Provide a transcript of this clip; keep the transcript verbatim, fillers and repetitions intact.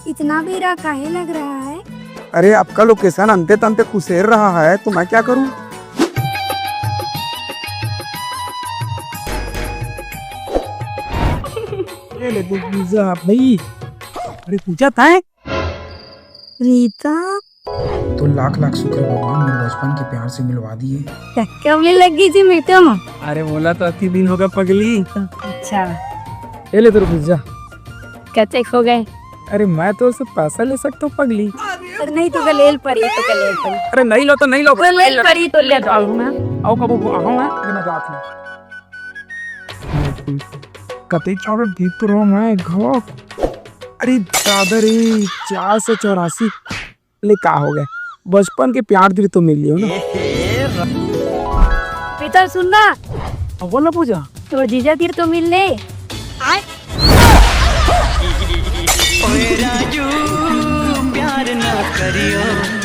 इतना बेरा काहे लग रहा है? अरे, आपका लोकेशन अंते तंते खुसेर रहा है, तो मैं क्या करूं? ये ले दे वीजा भाई। अरे पूजा, ताए रीता। तो लाख लाख शुक्र भगवान, मेरे बचपन के प्यार से मिलवा दिए। कब ले लग गई थी मीटम? अरे बोला तो अति दिन होगा पगली। अच्छा। ये ले तोर वीजा। कतेक हो गए? अरे मैं तो उससे पैसा ले सकता हूँ पगली। अरे नहीं तो गलेल परी, तो गलेल परी। अरे नहीं लो तो नहीं लो। गलेल परी तो ले जाओ ना। आओ कबो आओ ना, मैं जात हूँ। कते चावल दे तो रहो मैं घाव। अरे दादा रे, चार सौ चौरासी। ले का हो गए, बचपन के प्यार दिल तो मिल लियो ना। पीतल सुन ना। हाँ, बोल ना पूजा। तो जीजा दिल तो मिल ले। ओए राजू, प्यार ना करियो।